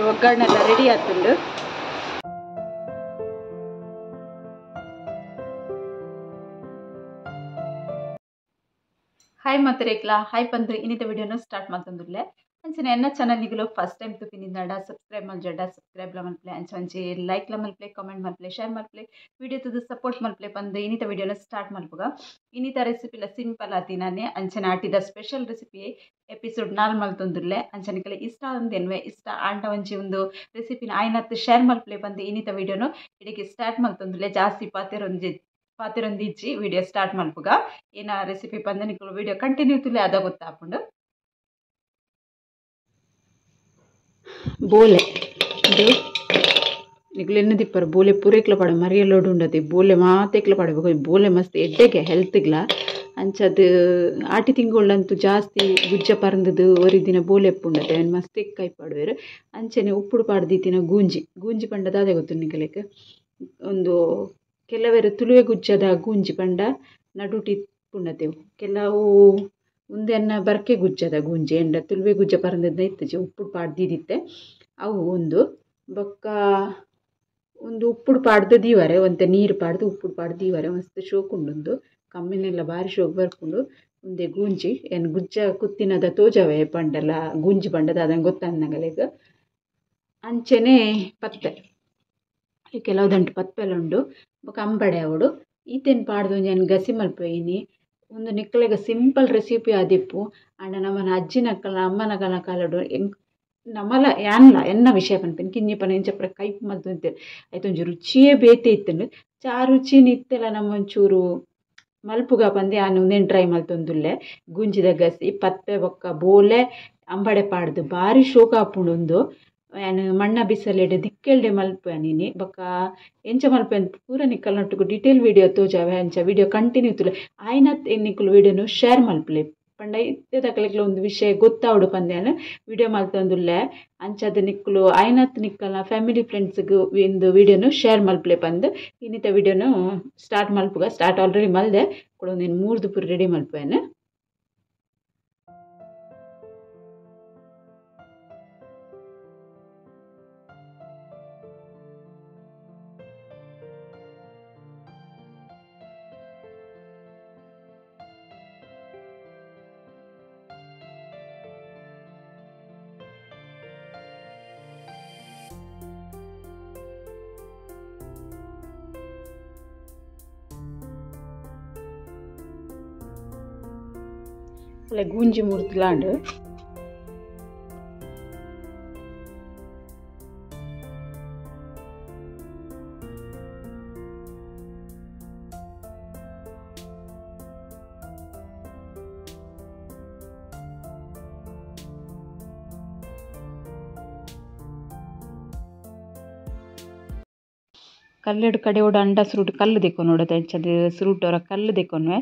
ಒಗ್ಗರಣೆಲ್ಲ ready ಆತುಂಡು. Hi ಮಾತರೇಕ್ಲಾ hi ಪಂದು ಇನ್ನಿತ ವಿಡಿಯೋನ ಸ್ಟಾರ್ಟ್ ಮಾಡ್ತಂದುಲ್ಲೆ. ಅಂಚನೆ ಎನ್ನ ಚಾನಲ್ ನಿಗುಲು ಫಸ್ಟ್ ಟೈಮ್ ತುಪಿನಿಂದಾಡ ಸಬ್ಸ್ಕ್ರೈಬ್ ಮಲ್ಜಡ ಸಬ್ಸ್ಕ್ರೈಬ್ ಲ ಮಲ್ಪ್ಲೆ, ಅಂಚ ಒಂಜಿ ಲೈಕ್ ಲ ಮಲ್ಪ್ಲೆ, ಕಾಮೆಂಟ್ ಮಲ್ಪ್ಲೆ, ಶೇರ್ ಮಲ್ಪ್ಲೆ, ವಿಡಿಯೋ ತುದು ಸಪೋರ್ಟ್ ಮಲ್ಪ್ಲೆ ಪಂದು ಇನ್ನಿತ ವಿಡಿಯೋನ ಸ್ಟಾರ್ಟ್ ಮಲ್ಪುಗ. ಇನ್ನಿತ ರೆಸಿಪಿಲ ಸಿಂಪಲ್ ಆತಿನಾನೆ ಅಂಚನೆ ಆಟಿದ ಸ್ಪೆಷಲ್ ರೆಸಿಪಿ ಎಪಿಸೋಡ್ 4 ಮಲ್ತೊಂದುಲ್ಲೆ. ಅಂಚನೆ ಕಲೆ ಇಷ್ಟ ಅಂದೆನ್ವೆ ಇಷ್ಟ ಆಂಡ ಒಂಜಿ ಒಂದು ರೆಸಿಪಿನ ಆಯ್ನತ್ತು ಶೇರ್ ಮಲ್ಪ್ಲೆ ಪಂದು ಇನ್ನಿತ ವಿಡಿಯೋನು ಇಡೀ ಸ್ಟಾರ್ಟ್ ಮಲ್ತೊಂದುಲ್ಲೆ. ಜಾಸ್ತಿ ಪಾತಿರೊಂದಿಜ್ಜಿ ವಿಡಿಯೋ ಸ್ಟಾರ್ಟ್ ಮಲ್ಪುಗ. ಏನ ರೆಸಿಪಿ ಪಂದು ನಿಕುಲು ವಿಡಿಯೋ ಕಂಟಿನ್ಯೂ ತುಲೆ ಅದ ಗೊತ್ತಾಪುಂಡು. ಬೋಲೆ ಇದು ನಿಕುಲು ಎನ್ನ ದಿಪ್ಪರು ಬೋಲೆ ಪೂರೆಕ್ಲ ಪಾಡ ಮರಿಯಲೋಡು ಉಂಡತಿ ಬೋಲೆ ಮಾತೆಕ್ಲ ಪಾಡಬೇಕು. ಬೋಲೆ ಮಸ್ತ್ ಎಡ್ಡೆಗೆ ಹೆಲ್ತ್ಗ್ಲ. ಅಂಚದು ಆಟಿ ತಿಂಗಳಂತೂ ಜಾಸ್ತಿ ಗುಜ್ಜ ಪರಂದದು ಒರಿ ದಿನ ಬೋಲೆ ಎಪ್ಪುಂಡತೆ ಅವನು ಮಸ್ತ್ ಎಕ್ಕಾಯಿ ಪಾಡುವೆರು. ಅಂಚನೆ ಉಪ್ಪುಡು ಪಾಡ್ದಿತ್ತಿನ ಗೂಂಜಿ ಗೂಂಜಿ ಪಂಡದ ಅದೇ ಗೊತ್ತು ನಿಕಲೆಕ್. ಒಂದು ಕೆಲವರು ತುಳುವೆ ಗುಜ್ಜದ ಗೂಂಜಿ ಪಂಡ ನಡುಟಿ ಪುಂಡತೆವು, ಕೆಲವು ಉಂದೆನ್ನ ಬರ್ಕೆ ಗುಜ್ಜದ ಗೂಂಜಿ ಎಂಡ ತುಳುವೆ ಗುಜ್ಜ ಪರಂದದ ಇತ್ತಜಿ ಉಪ್ಪುಡು ಪಾಡ್ದಿದ್ದಿತ್ತೆ ಅವು ಒಂದು. ಬೊಕ್ಕ ಒಂದು ಉಪ್ಪುಡು ಪಾಡ್ದು ದೀವರೆ ಒಂತೆ ನೀರು ಪಾಡ್ದು ಉಪ್ಪುಡು ಪಾಡ್ದು ದೀವರೆ ಮಸ್ತ್ ಶೋಕುಂಡುಂದು ಕಮ್ಮಿನೆಲ್ಲ ಭಾರಿ ಶೋಕ್ ಬರ್ಪುಂಡು. ಒಂದೇ ಗೂಂಜಿ ಏನು ಗುಜ್ಜ ಕುತ್ತಿನದ ತೋಜವೆ ಪಂಡಲ ಗೂಂಜಿ ಪಂಡದ ಅದನ್ನು ಗೊತ್ತಂದಂಗಲೆಗ್. ಅಂಚೆನೆ ಪತ್ತೆ ಕೆಲವುದಂಟು ಪತ್ಪೆಲ ಉಂಡು. ಬೊಕ್ಕ ಅಂಬಡೆ ಅವಡು ಈತೆನ್ ಪಾಡ್ದು ಒಂಜಿ ಗಸಿ ಮಲ್ಪೊಯಿನಿ. ಒಂದು ನಿಕ್ಕಲೆಗ ಸಿಂಪಲ್ ರೆಸಿಪಿ ಆದಿಪ್ಪು. ಆಂಡ ನಮ್ಮನ ಅಜ್ಜಿನಕ್ಕಲ ಅಮ್ಮನಕಲ ಕಾಲಡು ನಮ್ಮಲ ಯಾನ್ಲ ಎನ್ನ ವಿಷಯ ಪನ್ಪಿನ ಕಿನ್ನಿ ಪನ ಇಂಚಪ್ರ ಕೈಪು ಮಲ್ತೊಂತೆ ಐತೊಂಜಿ ರುಚಿಯೇ ಬೇತೆ ಇತ್ತುಂಡು. ಚಾ ರುಚಿನ ಇತ್ತೆಲ್ಲ ನಮ್ಮ ಒಂಚೂರು ಮಲ್ಪುಗ ಪಂದೆ ಆನ್ ಉಂದೆನ್ ಟ್ರೈ ಮಲ್ತೊಂದುಲ್ಲೆ. ಗುಂಜಿದ ಗಸಿ ಪತ್ಪೆ ಬೊಕ್ಕ ಬೋಲೆ ಅಂಬಡೆ ಪಾಡ್ದು ಭಾರಿ ಶೋಕ ಆಪುಂಡು. ಉಂದು ಯಾನ್ ಮಣ್ಣ ಬಿಸಲೆಡ್ ದಿಕ್ಕೆಲ್ಡೆ ಮಲ್ಪುವೆ ಬೊಕ್ಕ ಎಂಚ ಮಲ್ಪುವೆ ಪೂರ ನಿಕ್ಕಲ್ನೊಟ್ಟುಗು ಡೀಟೇಲ್ ವಿಡಿಯೋ ತೋಜಾವೆ. ಅಂಚ ವಿಡಿಯೋ ಕಂಟಿನ್ಯೂ ತುಲೆ ಆಯ್ನತ್ ನಿಕ್ಕುಲು ವಿಡಿಯೋನು ಶೇರ್ ಮಲ್ಪುಲೆ ಪಂಡ ಇತ್ತೆ ತಕಲೆಗ್ಲ ಒಂದು ವಿಷಯ ಗೊತ್ತಾವಡು ಪಂದ್ಯಾನ ವಿಡಿಯೋ ಮಲ್ತೊಂದುಲ್ಲೆ. ಅಂಚದ ನಿಕ್ಕುಲು ಆಯ್ನತ್ ನಿಕ್ಕಲ್ನ ಫ್ಯಾಮಿಲಿ ಫ್ರೆಂಡ್ಸ್ಗ್ ಇಂದು ವಿಡಿಯೋನು ಶೇರ್ ಮಲ್ಪುಲೆ ಪಂದ್ ಇನ್ನಿತ ವಿಡಿಯೋನು ಸ್ಟಾರ್ಟ್ ಮಲ್ಪುಗ. ಸ್ಟಾರ್ಟ್ ಆಲ್ರೆಡಿ ಮಲ್ದೆ ಕೂಡ ನೀನು ಮೂರ್ದು ಪೂರ ರೆಡಿ ಮಲ್ಪುವೆನು. ಅಲ್ಲ ಗೂಂಜಿ ಮುರ್ದ್ಲಾಂಡು ಕಲ್ಲೆಡು ಕಡೆ ಓಡ ಅಂಡ ಸುರುಟು ಕಲ್ಲು ದೆಕ್ಕೊನೋಡು ಅಂಚದ ಸುರುಟು ಅವರ ಕಲ್ಲು ದೆಕ್ಕೊನ್ವೆ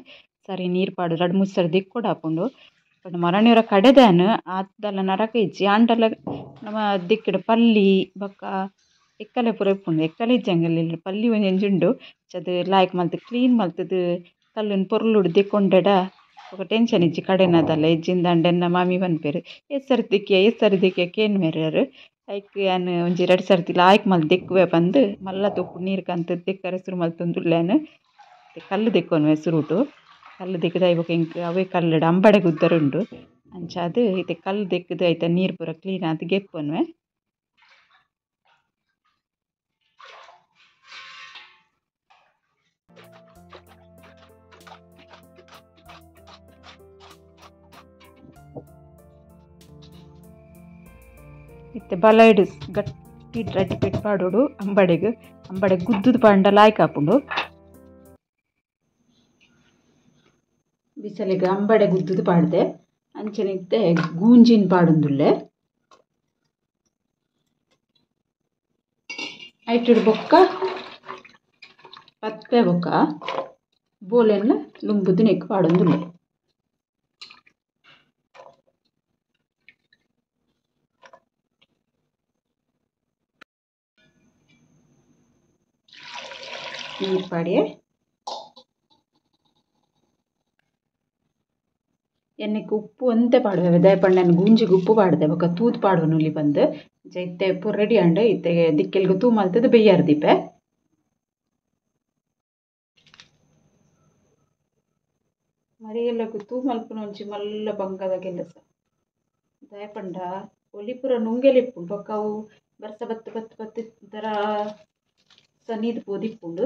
ಸರಿ ನೀರು ಪಾಡು ರಡ್ಡ್ ಮೂಜಿ ಸರಿ ದೆಕ್ಕೊಡು ಆಪುಂಡು. ಪಂಡ ಮರಣಿಯವರ ಕಡೆದಾನು ಆತದಲ್ಲ ನರಕ ಇಜ್ಜಿ ಆಂಡಲ ನಮ್ಮ ದಿಕ್ಕಿಡು ಪಲ್ಲಿ ಬೊಕ್ಕ ಎಕ್ಕಲೆ ಪೂರ ಇಪ್ಪುಂಡು. ಎಕ್ಕಲೆ ಇಜ್ಜಂಗಲ್ಲ ಪಲ್ಲಿ ಒಂಜಿ ಒಂಜಿ ಉಂಡು. ಅದು ಲಾಯ್ಕ್ ಮಲ್ತ್ ಕ್ಲೀನ್ ಮಲ್ತದು ಕಲ್ಲುನ್ ಪೊರ್ಲುಡು ದೆಕ್ಕೊಂಡೆಡ ಬೊಕ ಟೆನ್ಷನ್ ಇಜ್ಜಿ ಕಡೆನದಲ್ಲ ಇಜ್ಜಿಂದ ಅಂಡ ಎನ್ನ ಮಾಮಿ ಪನ್ಪೆರ್ ಏತ್ ಸರಿ ದೆಕ್ಕಿಯ ಏತ್ ಸರಿ ದೆಕ್ಕಿಯ ಕೇನ್ವೆರ್ ಐಕ್ ಯಾನ್ ಒಂಜಿ ರಡ್ಡ್ ಸರ್ತಿ ಲಾಯ್ಕ್ ಮಲ್ತ್ ದೆಕ್ಕುವೆ ಪಂದ್ ಮಲ್ಲ ತೊಪ್ಪು ನೀರು ಕಂತ್ ದೆಕ್ಕರೆ ಸುರು ಮಲ್ತೊಂದುಲ್ಲೆನ್. ಕಲ್ಲು ದೆಕ್ಕೊನುವೆ ಸುರುಟು ಕಲ್ಲು ದೆಕ್ಕುದು ಐಬೊಕ ಎಂಕ್ ಅವೇ ಕಲ್ಲುಡು ಅಂಬಡೆ ಗುದ್ದರು ಉಂಡು. ಅಂಚಾದ್ ಇತ್ತೆ ಕಲ್ಲು ದೆಕ್ಕುದು ಐತ ನೀರು ಪೂರ ಕ್ಲೀನ್ ಆದ್ ಗೆಪ್ಪೊನುವೆ. ಇತ್ತೆ ಬಲೈಡ್ ಗಟ್ಟಿ ರಡ್ಡ್ ಪೆಟ್ ಪಾಡೊಡು ಅಂಬಡೆಗ್ ಅಂಬಡೆ ಗುದ್ದುದು ಪಾಂಡ ಲಾಯ್ಕ್ ಆಪುಂಡು. ಬಿಸಲೆಗ್ ಅಂಬಡೆ ಗುದ್ದುದು ಪಾಡ್ದೆ. ಅಂಚನೆ ಇತ್ತೆ ಗೂಂಜಿನ್ ಪಾಡೊಂದುಲ್ಲೆ. ಐಟುಡು ಬೊಕ್ಕ ಪತ್ಪೆ ಬೊಕ್ಕ ಬೋಲೆನ್ ಲುಂಬುದು ನೆಕ್ ಪಾಡೊಂದುಲ್ಲೆ. ನೀರು ಪಾಡಿಯೆ. ಎಣ್ಣೆಗೆ ಉಪ್ಪು ಒಂತೆ ಪಾಡುವೆ ದಯಪಂಡ ಗೂಂಜಿಗೆ ಉಪ್ಪು ಪಾಡ್ದೆ ಬೊಕ್ಕ ತೂದು ಪಾಡುವ ನುಲಿ ಬಂದು ಇತ್ತೆ ಪೂರ ರೆಡಿ ಆಂಡ್ ಇತ್ತೆ ದಿಕ್ಕೆಲ್ಗ್ ತೂ ಮಲ್ತದ ಬೆಯ್ಯಾರ್ ದೀಪೆ ಮರಿಯಲ್ಲಗು ತೂ ಮಲ್ಪುನ ಒಂಜಿ ಮಲ್ಲ ಬಂಗದ ಕೆಲಸ ದಯಪಂಡ ಒಲಿಪುರ ನುಂಗೆಲಿಪ್ಪುಂಡು ಬೊಕ್ಕ ಅವು ಬರ್ಸ ಬತ್ತು ಬತ್ತು ಬತ್ತು ಒಂಥರ ಸನೀದ್ ಪೋದಿಪ್ಪುಂಡು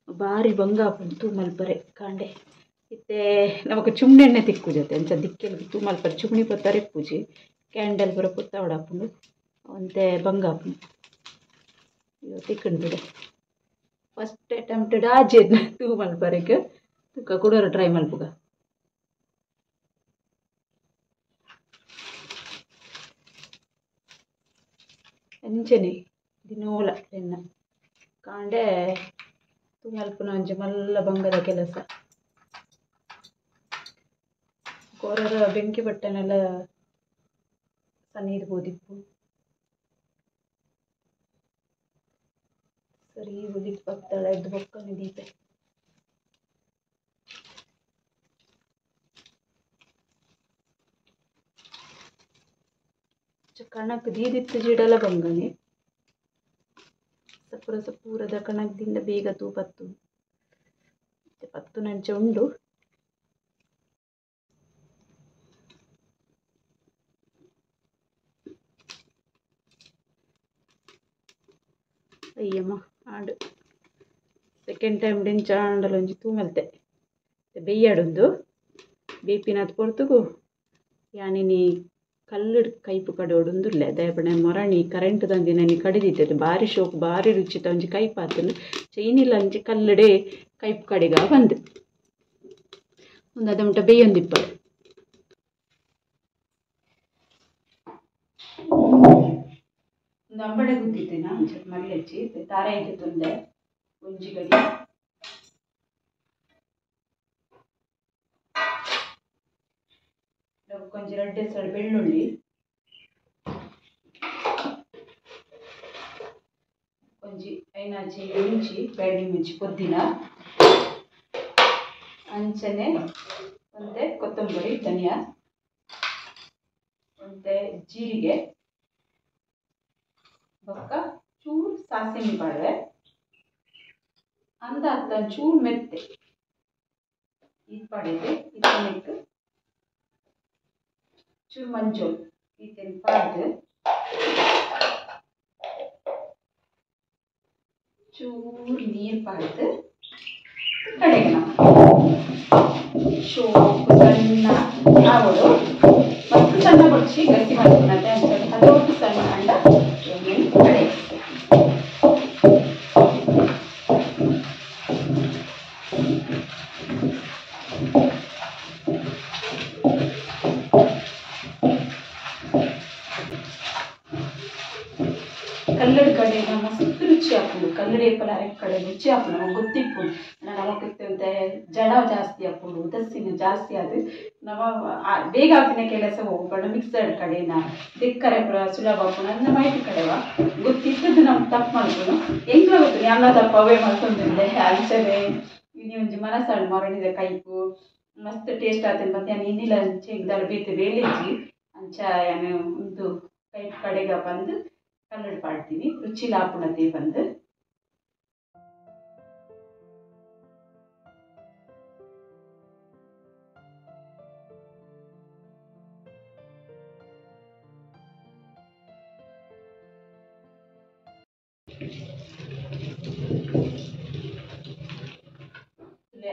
ಬಾರಿ ಬಂಗ ಆಪುಂಡು ತೂ ಮಲ್ಪರೆ ಕಾಂಡೆ ಇತ್ತೆ ನಮಕ್ ಚುಮ್ಣಿ ಎಣ್ಣೆ ತಿಕ್ಕುಜತೆ ಅಂಚ ದಿಕ್ಕೆಲ್ಗ್ ತೂ ಮಲ್ಪರೆ ಚುಮ್ಣಿ ಪೊತ್ತಾರೆ ಇಪ್ಪುಜಿ ಕ್ಯಾಂಡಲ್ ಪೂರ ಪೊತ್ತಾವೊಡಾಪುಂಡು ಒಂತೆ ಬಂಗ ಆಪುಂಡು ತಿಕ್ಕುಂಡು ಫಸ್ಟ್ ಅಟೆಂಪ್ಟೆಡ್ ಆಜೆ ತೂ ಮಲ್ಪರೆಗ್ ತುಕ ಕುಡೊರ ಟ್ರೈ ಮಲ್ಪುಗ ಅಂಚನೆ ದಿನೋಲ ಎನ್ನ ಕಾಂಡೆ ತೂ ಮಲ್ಪುನ ಒಂಜಿ ಮಲ್ಲ ಬಂಗದ ಕೆಲಸ ಕೊರರ ಬೆಂಕಿ ಬಟ್ಟನೆಲ್ಲ ಸನೀದ್ ಬೋದಿಪ್ಪು ಸರಿ ಉದಿಕ್ ಬತ್ತಳ ಎದ್ದು ಬೊಕ್ಕನೆ ದೀಪೆ ಕಣಕ್ ದೀದಿತ್ತು ಜಿಡಲ ಬಂಗನೆ ಸಪುರ ಸಪೂರದ ಕಣಕ್ದಿಂದ ಬೇಗ ತೂ ಪತ್ತು ಪತ್ತು ನಂಚೆ ಉಂಡು ಅಯ್ಯಮ್ಮ ಆಂಡ್ ಸೆಕೆಂಡ್ ಟೈಮ್ ಡಿಂಚಾಂಡಲ ಒಂಜಿ ತೂ ಮಲ್ತೆ ಬೆಯ್ಯಾಡೊಂದು ಬೇಪಿನಾತ್ ಪೊರ್ತುಗು ಯಾನಿನಿ ಕಲ್ಲುಡ್ ಕೈಪು ಕಡೋಡುಂದುಲ್ಲೆ ದಯಪಣೆ ಮೊರಣಿ ಕರೆಂಟ್ ದಂದಿನ ಕಡಿದಿತ್ತದು ಬಾರಿ ಶೋಕ್ ಬಾರಿ ರುಚಿತ ಒಂಜಿ ಕೈಪಾತನು ಚೈನಿಲ ಒಂಜಿ ಕಲ್ಲುಡೆ ಕೈಪು ಕಡೆಗ ಬಂದು ಒಂದು ಅದ ಮುಟ್ಟ ಬೇಯೊಂದಿಪ್ಪಡು ಒಂದು ಅಂಬಡೆ ಗುದ್ದಿತ್ತೇನ ಒಂಚೂರು ಮರಳೆಚ್ಚಿ ತಾರಾಯಿಗೆ ತೊಂದೆ ಒಂಜಿ ಗಡಿ ಕೊಂಚ ರಡ್ಡೆ ಸಲ ಬೆಳ್ಳುಳ್ಳಿ ಒಂಜಿ ಐನಾಜಿ ಮುಂಚಿ ಬ್ಯಾಡಿ ಮುಂಚಿ ಪೊದ್ದಿನ ಅಂಚನೆ ಒಂತೆ ಕೊತ್ತಂಬರಿ ಧನಿಯಾ ಒಂತೆ ಜೀರಿಗೆ ಬೊಕ್ಕ ಚೂರು ಸಾಸಿವೆ ಪಾಡುವೆ ಅಂದ ಅತ್ತ ಚೂರು ಮೆತ್ತೆ ಇದು ಪಾಡಿದೆ ಇದಕ್ಕೆ ಚೂರು ಮಂಜೋಲ್ ಈತೆನ್ ಪಾಡ್ದು ಚೂರು ನೀರು ಪಾಡ್ದು ಕಡೆಗೆ ಶೋಕು ಸಣ್ಣ ಆವಡು ಮತ್ತು ಸಣ್ಣ ಬಡ್ಸಿ ಗಸಿ ಮಾಡ್ಕೊಳತ್ತೆ ಅಂತ ಅದೊಟ್ಟು ಸಣ್ಣ ಅಂಡ ಕಡೆ ಕಲ್ಲಡ ಕಡೆ ಮಸ್ತ್ ರುಚಿ ಹಾಕೊಂಡು ಕಲ್ಲಡ ಏಪಲ ಕಡೆ ರುಚಿ ಹಾಕೊಂಡು ನಮಗೆ ಗೊತ್ತಿಪ್ಪು ನಮಗೆ ಜಡ ಜಾಸ್ತಿ ಹಾಕೊಂಡು ಉದಸ್ಸಿನ ಜಾಸ್ತಿ ಅದು ನಮ್ಮ ಬೇಗ ಹಾಕಿನ ಕೆಲಸ ಹೋಗ್ಬೇಡ ಮಿಕ್ಸರ್ ಕಡೆನ ದಿಕ್ಕರೆ ಪೂರ ಸುಲಭ ಹಾಕೊಂಡು ನಮ್ಮ ಮೈಟ್ ಕಡೆವ ಗೊತ್ತಿದ್ದದ್ದು ನಮ್ಗೆ ತಪ್ಪು ಮಾಡ್ಕೊಂಡು ಹೆಂಗ್ಲ ಗೊತ್ತು ಎಲ್ಲ ತಪ್ಪು ಅವೇ ಮಾಡ್ಕೊಂಡಿದ್ದೆ ಅಂಚನೆ ಇನಿ ಒಂಜಿ ಮನಸ್ಸಾಳು ಮರಣಿದ ಕೈಪು ಮಸ್ತ್ ಟೇಸ್ಟ್ ಆತನ ಮತ್ತೆ ನಾನು ಇನ್ನಿಲ್ಲ ಅಂಚೆ ಇದ್ದಾಳೆ ಬೇತೆ ಬೇಲೆಜ್ಜಿ ಅಂಚ ನಾನು ಒಂದು ಕೈಪು ಕಡೆಗೆ ಬಂದು ಕಲ್ಲಡ ಪಾಡ್ತೀನಿ ರುಚಿ ಲಾಪುಣತೆ ಬಂದು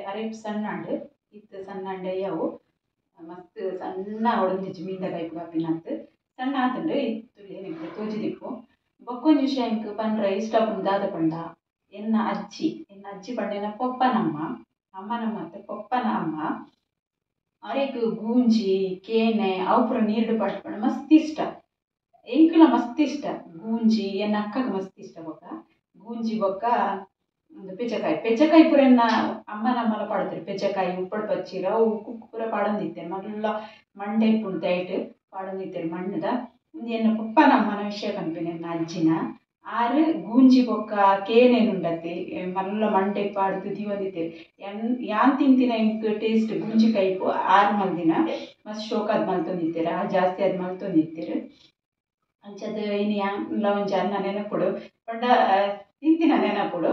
ಅರೇಪ್ ಸಣ್ಣಾಂಡ್ ಇತ್ತು ಸಣ್ಣಾಂಡೆ ಯಾವು ಮಸ್ತ್ ಸಣ್ಣ ಒಡಂದಿಜ್ಜಿ ಮೀಂದ ಕೈಪು ಕಾಪಿನತ್ತು ಸಣ್ಣ ಆತುಂಡು ಇತ್ತು ನಿಂಗೆ ತೋಜಿದಿಪ್ಪು ಬೊಕ್ಕೊಂಜಿ ವಿಷಯ ಎಂಕ್ ಪಂಡ್ರೆ ಇಷ್ಟ ಆಪುಂಡು ದಾದ ಪಂಡ ಎನ್ನ ಅಜ್ಜಿ ಪಂಡ ಪೊಪ್ಪನಮ್ಮ ಅಮ್ಮನಮ್ಮ ಅತ್ತೆ ಪೊಪ್ಪನ ಅಮ್ಮ ಅರೆಗ್ ಗೂಂಜಿ ಕೇನೆ ಅವು ಪೂರ ನೀರ್ಡ್ ಪಾಡ್ಪಂಡ ಮಸ್ತ್ ಇಷ್ಟ ಎಂಕುಲ ಮಸ್ತ್ ಇಷ್ಟ ಗೂಂಜಿ ಎನ್ನ ಅಕ್ಕಗ್ ಮಸ್ತ್ ಇಷ್ಟ ಬೊಕ್ಕ ಗೂಂಜಿ ಬೊಕ್ಕ ಒಂದು ಪೆಜಕಾಯಿ ಪೆಜಕಾಯಿ ಪೂರ ಎನ್ನ ಅಮ್ಮನಮ್ಮಲ ಪಾಡ್ತಾರೆ ಪೆಜಕಾಯಿ ಉಪ್ಪಡ್ ಪಚ್ಚಿರ ಅವು ಕುಕ್ಕು ಪೂರ ಪಾಡೊಂದಿತ್ತೆರ್ ಮಲ್ಲ ಮಂಡೆ ಇಪ್ಪುಂಡು ದೈಟ್ ಪಾಡೊಂದಿತ್ತೆರ್ ಮಣ್ಣುದ ಉಂದು ಎನ್ನ ಪೊಪ್ಪನ ಅಮ್ಮನ ವಿಷಯ ಪನ್ಪಿನ ಎನ್ನ ಅಜ್ಜಿನ ಆರು ಗೂಂಜಿ ಬೊಕ್ಕ ಕೇನೇನುಂಡತ್ತೆ ಮಲ್ಲ ಮಂಡೆ ಪಾಡ್ದು ದೀವೊಂದಿತ್ತೇರು ಯಾನ್ ತಿಂತಿನ ಎಂಕ್ ಟೇಸ್ಟ್ ಗೂಂಜಿ ಕೈಪು ಆರು ಮಲ್ದಿನ ಮಸ್ತ್ ಶೋಕಾದ್ ಮಲ್ತೊಂದಿತ್ತೆರ್ ಆ ಜಾಸ್ತಿ ಅದು ಮಲ್ತೊಂದಿತ್ತೆರ್ ಅಂಚದ ಇನಿ ಯಾನ್ಲ ಒಂಜಿ ಅನ್ನ ನೆನಪುಡು ಪಂಡ ತಿಂತಿನ ನೆನಪುಡು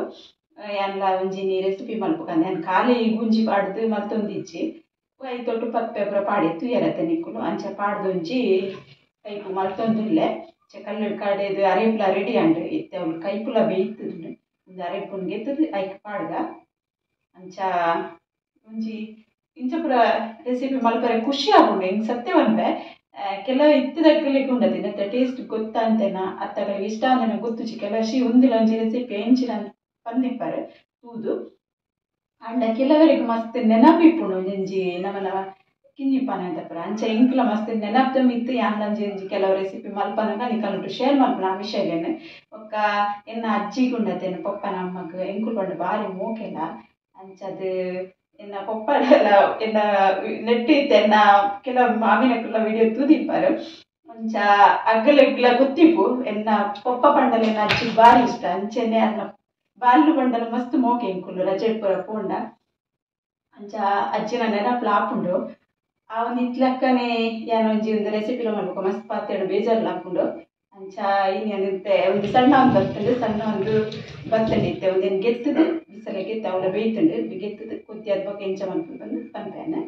ಯಾನ್ಲ ಒಂಜಿ ನೀ ರೆಸಿಪಿ ಮಲ್ಪಕಂದೆ ಯಾನ್ ಖಾಲಿ ಗೂಂಜಿ ಪಾಡ್ದು ಮಲ್ತೊಂದಿಜ್ಜಿ ಐತೊಟ್ಟು ಪಪ್ಪೆ ಪೂರ ಪಾಡಿ ತೂಯರತ್ತೆ ನಿಕ್ಕುಲು ಅಂಚ ಪಾಡ್ದು ಒಂಜಿ ಕೈಪು ಮಲ್ತೊಂದುಲ್ಲೆ ಕಲ್ಲುಡ್ ಕಡೆದು ಅರೆಪುಲ ರೆಡಿ ಆಂಡ್ ಇತ್ತೆ ಅವ್ಲು ಕೈಪುಲ ಬೇಯ್ತುಂಡು ಒಂದು ಅರೆಪುನ್ ಗೆತ್ತದು ಐಕ್ ಪಾಡ್ದ ಅಂಚ ಒಂಜಿ ಇಂಚ ಪೂರ ರೆಸಿಪಿ ಮಲ್ಪರೆ ಖುಷಿ ಆಪುಂಡು ಎಂಕ್ ಸತ್ಯ ಪನ್ಪೆ ಕೆಲವು ಇತ್ತದಕ್ಕಲಿಗೆ ಉಂಡತಿ ನೆತ್ತ ಟೇಸ್ಟ್ ಗೊತ್ತಾ ಅಂತೇನ ಅತ್ತಗಳಿಗೆ ಇಷ್ಟ ಅಂದೇನ ಗೊತ್ತುಜಿ ಕೆಲವು she ಉಂದಿಲ ಒಂಜಿ ರೆಸಿಪಿ ಎಂಚಿನ ಪಂದಿಪ್ಪರು ತೂದು ಅಂಡ ಕೆಲವರಿಗೆ ಮಸ್ತ್ ನೆನಪಿಪ್ಪುಂಡು ಒಂಜಿ ನಮನ ಕಿನ್ನಿಪಾನೆ ಅಂತಪುರ ಅಂಚ ಎಂಕ್ಲ ಮಸ್ತ್ ನೆನಪ್ದ ಮಿತ್ತು ಯಾನ್ಲಂಜಿ ಒಂಜಿ ಕೆಲವು ರೆಸಿಪಿ ಮಲ್ಪನಗ ನಿಕಲುಂಟು ಶೇರ್ ಮಲ್ಪನ ಆ ವಿಷಯಲೇನು ಬೊಕ್ಕ ಎನ್ನ ಅಜ್ಜಿಗ್ ಉಂಡತೆ ಎನ್ನ ಪೊಪ್ಪನ ಅಮ್ಮಗ್ ಎಂಕುಲು ಪಂಡ ಬಾರಿ ಮೋಕೆಲ ಅಂಚದ ಎನ್ನ ಪೊಪ್ಪಡೆಲ ಎನ್ನ ನೆಟ್ಟು ಇತ್ತೆ ಎನ್ನ ಕೆಲವು ಮಾವಿನಕುಲ್ಲ ವಿಡಿಯೋ ತೂದಿಪ್ಪರು ಅಂಚ ಅಗ್ಗಲೆಗ್ಲ ಗೊತ್ತಿಪ್ಪು ಎನ್ನ ಪೊಪ್ಪ ಪಂಡಲ ಎನ್ನ ಅಜ್ಜಿಗ್ ಬಾರಿ ಇಷ್ಟ ಅಂಚೆನೆ ಅನ್ನ ಬಾಲ್ಲು ಪಂಡಲ ಮಸ್ತ್ ಮೋಕೆ ಎಂಕುಲು ರಜೆ ಪೂರ ಪೋಂಡ ಅಂಚ ಅಜ್ಜಿನ ನೆನಪುಲ ಆಪುಂಡು ಆ ಒಂದು ಇತ್ಲಕ್ಕನೆ ಯಾನ್ ಒಂಜಿ ಒಂದು ರೆಸಿಪಿ ಮಲ್ಪಕ ಮಸ್ತ್ ಪಾತೆರಡು ಬೇಜಾರ್ಲ ಆಪುಂಡು ಅಂಚ ಇನಿ ಒಂದು ಸಣ್ಣ ಒಂದು ಬರ್ತುಂಡು ಸಣ್ಣ ಒಂದು ಬರ್ತುಂಡು ಇತ್ತೆ ಒಂದೇನು ಗೆತ್ತದು ಬಿಸಲ ಗೆತ್ತು ಅವಳ ಬೇಯ್ತುಂಡು ಗೆತ್ತದು ಕೊದ್ದಿ ಅದ್ ಬೊಕ್ಕ ಎಂಚ ಮಲ್ಪುಂಡು ಬಂದು ಪನ್ಪೇನೆ.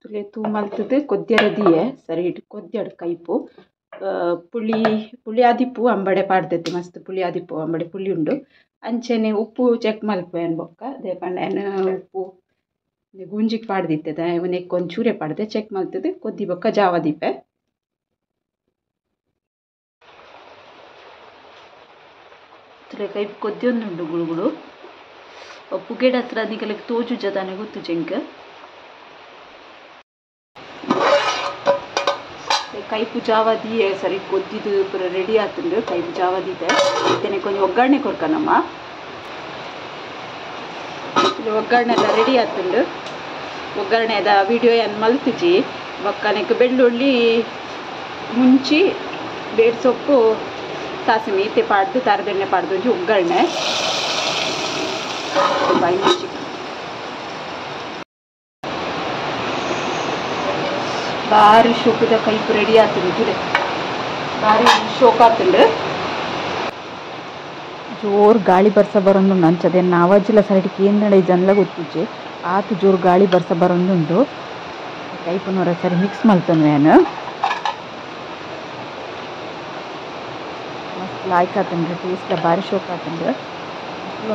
ತುಲೆ ತೂ ಮಲ್ತದು ಕೊದ್ಯರ ದಿಯೆ ಸರಿ ಇಟ್ಟು ಕೊದ್ಯಡ್ ಕೈಪು ಪುಳಿ ಪುಳಿ ಆದಿಪ್ಪು ಅಂಬಡೆ ಪಾಡ್ದೈತಿ ಮಸ್ತ್ ಪುಳಿ ಆದಿಪ್ಪು ಅಂಬಡೆ ಪುಳಿ ಉಂಡು ಅಂಚೆನೆ ಉಪ್ಪು ಚೆಕ್ ಮಲ್ಪು ಬೊಕ್ಕ ಅದೇ ಪಂಡ ಉಪ್ಪು ಗುಂಜಿಗೆ ಪಾಡ್ದಿತ್ತದ ನೆಕ್ ಒಂಚೂರೆ ಪಾಡ್ದೆ ಚೆಕ್ ಮಲ್ತದು ಕೊದ್ದಿ ಬೊಕ್ಕ ಜಾವ ದೀಪೆ. ತುಲೆ ಕೈಪು ಕೊದ್ಯೊಂದುಂಡು ಗುಳುಗುಳು ಪುಗೇಡ್ ಹತ್ರ ನಿಕಲೆಗ್ ತೋಜು ಜದಾನೆ ಗೊತ್ತು ಜೆಂಕ್. ಕೈಪು ಜಾವ ದೀಯೆ ಸರಿ ಕೊದ್ದಿದ್ದು ಪೂರ ರೆಡಿ ಆತುಂಡು ಕೈಪು ಜಾವ ದೀತೆ ಇತ್ತನೆ ಕೊಂಚ ಒಗ್ಗರಣೆ ಕೊರ್ಕನಮ್ಮ ಇಲ್ಲಿ ಒಗ್ಗರಣೆ ಎಲ್ಲ ರೆಡಿ ಆತುಂಡು ಒಗ್ಗರಣೆದ ವಿಡಿಯೋ ಏನು ಮಲ್ತಿಜಿ ಬೊಕ್ಕನೆಕ್ ಬೆಳ್ಳುಳ್ಳಿ ಮುಂಚಿ ಬೇರ್ ಸೊಪ್ಪು ಸಾಸಿವೆ ಇತ್ತೆ ಪಾಡ್ದು ತಾರದೆಣ್ಣೆ ಪಾಡ್ದು ಒಂಜಿ ಒಗ್ಗರಣೆ ಬಾಯಿ ಮುಂಚಿ ಬಾರಿ ಶೋಕದ ಕೈಪು ರೆಡಿ ಆತುಂಡು ತುಲೆ ಬಾರಿ ಶೋಕ ಆತುಂಡು. ಜೋರು ಗಾಳಿ ಬರ್ಸ ಬರೋದುಂಡು ಅಂಚದೆ ನಾವಜ್ಜಿಲ ಸೈಡ್ ಕೇಂದ್ರ ಜನಲ ಗೊತ್ತುಜಿ ಆತು ಜೋರು ಗಾಳಿ ಬರ್ಸ ಬರೋದುಂಡು ಕೈಪುನವರ ಸರಿ ಮಿಕ್ಸ್ ಮಲ್ತೊನ್ವೆ ಯಾನ್ ಮಸ್ತ್ ಲಾಯ್ಕ್ ಆತುಂಡು ಟೇಸ್ಟ್ ಬಾರಿ ಶೋಕ ಆತುಂಡು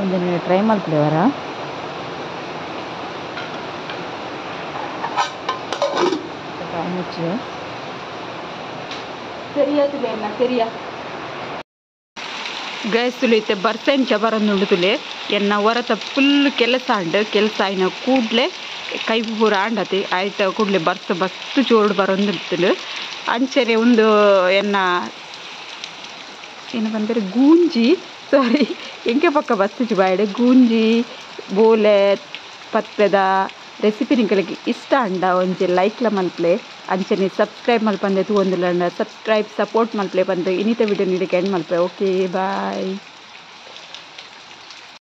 ಒಂದಿನ ಟ್ರೈ ಮಲ್ಪುಲೆವರ. ಸರಿಯಾ ತುಲೆ ಸರಿಯಾ ಗೈಸ್ ತುಲೆ ಇತ್ತೆ ಬರ್ಸ ಎಂಚ ಬರೋದುಂಡು ತುಲೆ ಎನ್ನ ಹೊರತ ಫುಲ್ ಕೆಲಸ ಅಂಡು ಕೆಲಸ ಆಯ್ನ ಕೂಡ್ಲೆ ಕೈ ಪೂರ ಆಂಡತಿ ಆಯ್ತ ಕೂಡ್ಲೆ ಬರ್ಸ ಬಸ್ತು ಜೋರು ಬರೋದುಂಡು ಅಂಚನೆ ಒಂದು ಎನ್ನ ಏನು ಬಂದರೆ ಗೂಂಜಿ ಸಾರಿ ಎಂಕೆ ಪಕ್ಕ ಬಸ್ತಿಜಿ ಬಾಯಡೆ ಗೂಂಜಿ ಬೋಲೆ ಪತ್ತೆದ ರೆಸಿಪಿ ನಿಕಲೆಗ್ ಇಷ್ಟ ಅಂಡ ಒಂಜಿ ಲೈಕ್ಲ ಮಲ್ಪಲೆ ಅಂಚನೆ ಸಬ್ಸ್ಕ್ರೈಬ್ ಮಲ್ಪಂದೆ ತೂವೊಂದುಲ್ಲ ಸಬ್ಸ್ಕ್ರೈಬ್ ಸಪೋರ್ಟ್ ಮಲ್ಪಲೆ ಪಂದ್ ಇನ್ನಿತ ವಿಡಿಯೋ ನೀಡಕ್ಕೆ ಎಂಡ್ ಮಲ್ಪೆ. Okay bye.